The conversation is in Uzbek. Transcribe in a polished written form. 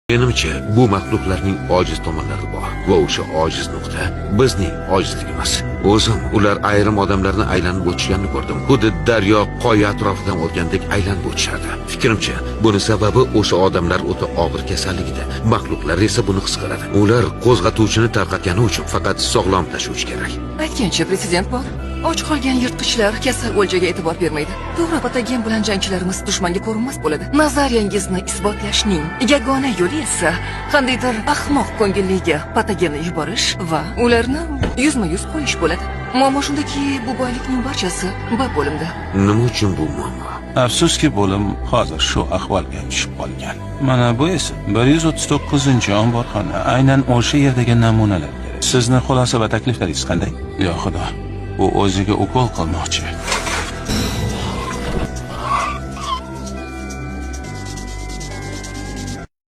Menimcha, bu maxluqlarning ojiz tomonlari bor va o'sha ojiz nuqta bizning ojizligimiz. O'zim ular ayrim odamlarni aylanib o'tishganini ko'rdim. Xuddi daryo qoya atrofidan o'tgandek aylanib o'tishardi. Fikrimcha, buni sababi o'sha odamlar o'ta og'ir kasalligida. Maxluqlar esa buni his qiladi. Ular qo'zg'atuvchini tarqatgani uchun faqat sog'lom tashuvchi kerak. Aytgancha, pretsedent bor. Och qolgan yirtqichlar kasal o'ljaga e'tibor bermaydi. To'g'ri, patogen bilan jangchilarimiz dushmanga ko'rinmas bo'ladi. Nazariyangizni isbotlashning yagona yo'li esa qandaydir ahmoq ko'ngilliga patogenni yuborish va ularni yuzma-yuz qo'yish bo'ladi. Muammo shundaki, bu boylikning barchasi B bo'limda. Nima uchun bu muammo? Afsuski, bo'lim hozir shu ahvolga tushib qolgan. Mana bu esa 139-omborxona. Aynan o'sha yerdagi namunalar kerak. Sizni xulosa va takliflaringiz qanday? Yo Xudo, u o'ziga ukol qilmoqchi.